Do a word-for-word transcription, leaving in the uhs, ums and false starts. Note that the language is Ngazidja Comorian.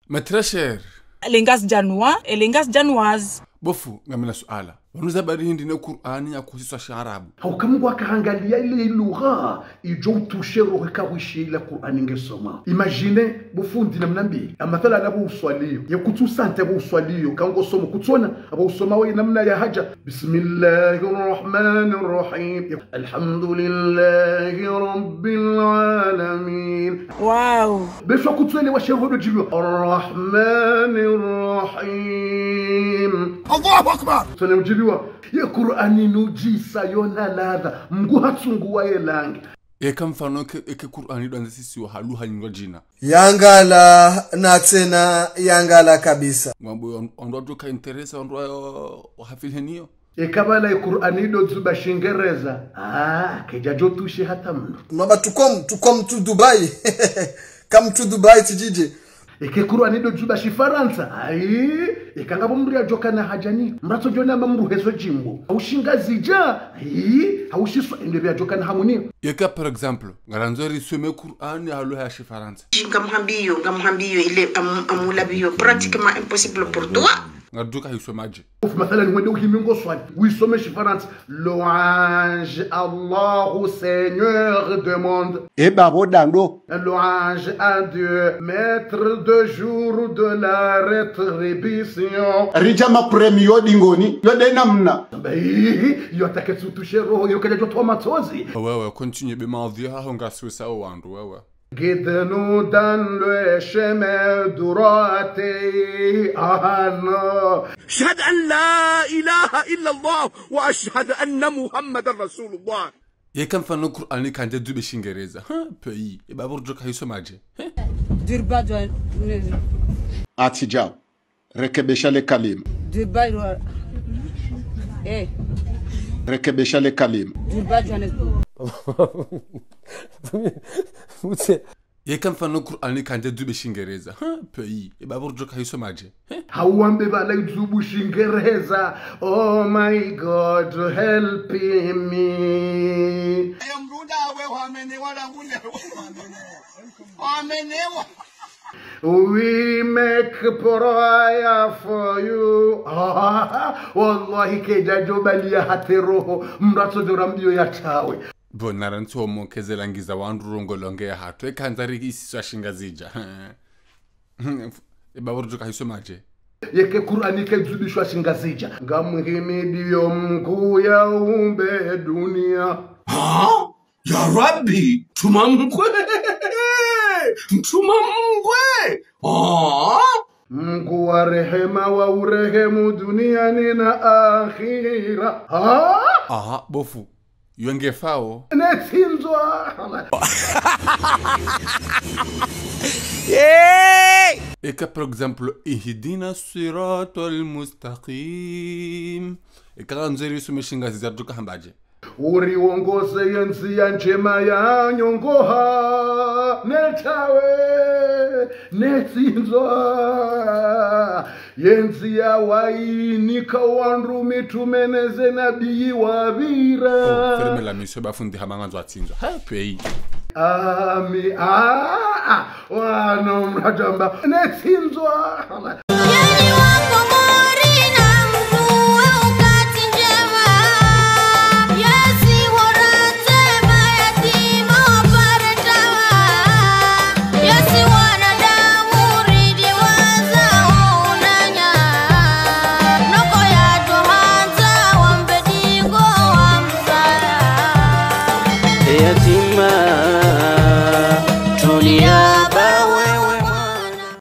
Mes très chers. Les Ngazidjanois et les Ngazidjanoises. Bo fundi, ngamina suala. Wanu za bari hindri ne Kur'ani ya husiswa shiarabu? Hauka Mungu akahangalia ile lugha, idjo utrushe roho eka huishi ile Kur'ani ngesomwa. Imagine, bo fundi, namna mbi. Amathala na bo uswaliyo. Ye kutsu sante bo uswaliyo. Ka ngosoma kutsona, abo usoma we namna ya haja. بسم الله الرحمن الرحيم. الحمد لله رب العالمين. Wow. Beshwa kutswele wa shehodo djibiwa. الرحمن الرحيم. الله أكبر. Tswele udjibiwa. Ye Kur'ani nudjisa yona ladha. Mngu hatsunguwa ye langi. Eka mfano eke, eke Kur'ani ndo yandza sisiwa ha lugha nyingine djina. Yangala na tsena yangala kabisa. Ngwambo yo, wandru wadjo ka intéressé, wandru wa, wa hafilheniyo. Eka bala ye Kur'ani ndo dzuba Shingereza. Ah, kedjadjo trushe hata mndru. Maba to come, to come to Dubai. Come to Dubai, T J J. Eke Kur'ani ndo dzuba Shifarantsa. Ayi, eka ngapvo mndru yadjo kana haja ni. Mratso djona ma mndru hezo djimbo. Hau Shingazidja. Ayi, hau Shiswa ende yadjo kana hamu ni. Eka, par exemple, ngarandzo risome Kur'ani ha lugha ya Shifarantsa. Ngamhambiyo, ngamhambiyo, il est à mon, à mon avis, pratiquement impossible pour toi. Ngadjo ka hisomadje? Ouf, mathalan, wende uhimi ngoswali, wisome Shifarantsa. Louange à Allah, Seigneur du monde. E babo dando. Louange à Dieu, maître de jour de la rétribution. Ridja ma premier yo dingoni, yo nde namna. Bah, yo hata ketsu trushe roho, yo kedjadjo towa matsozi. Ouais, ouais, continue, be maudhi, ha, ho ngasi wesa o wandru, ouais, ouais. Guide-nous dans le chemin droit. Ah non. أشهد أن لا إله إلا الله وأشهد أن محمدا رسول الله. Yeka mfano Kur'ani kandze dzuba Shingereza. Ha, pays. E babo rdjo ka hisomadje. He? Durba djwa-, Atijao. Rekebesha le kalima. Durba djwa-, eh. Rekebesha le kalima. Durba Johannesburg. Mutse. Yeka mfano Kur'ani kandze dzuba Shingereza. Ha, pays. E babo rdjo ka hisomadje. He? Hauwambe bala idzubu Shingereza. Oh my God, help me. Ayo mruda we wamene wala ngune. Wamene wa. We make prayer for you. Wallahi, kedjadjo baliya hata roho. Mratso djo rambiyo ya tawe. Bo, narantsi wo mokeze langiza wandru rongowa langi ya hatru. Eka handza ri isiswa Shingazidja. E babo rdjo ka hisomadje. Yeke Kur'ani kedzubishwa Shingazidja. Ngamhimidiyo Mngu yaumbe dunia. Ha? Ya Rabbi, mtruma mkwe. Mtruma mkwe. Ah. Mngu wa rehema wa urehemu duniani na akhira. Ah. Aha, bo fundi. Yo nge fao. Netsindzwa. Hey! Eka, par exemple, اهدنا الصراط المستقيم. Eka ngandzo risome Shingazidja rdjo ka hambadje. Uriongoze ye ndziya ndjema ya nyongoha, netawe, netsindzwa. Ye ndziya wayinika wandru mitrume ne ze nabiyi wapvira. Oh, ferme la mission, ba fundi hama ngandzo atsindzwa. He, pays. Ami, ah, ah, wano mradjamba, netsindzwa. Yenyi Wakomori na mdjuwe ukati ndjema. Yesi wora ndzema yatima wapare tawa. Yesi wanadamu ridiwaza wo unanya. Noko yadjo handza wambe dingo wamzaya. Yatima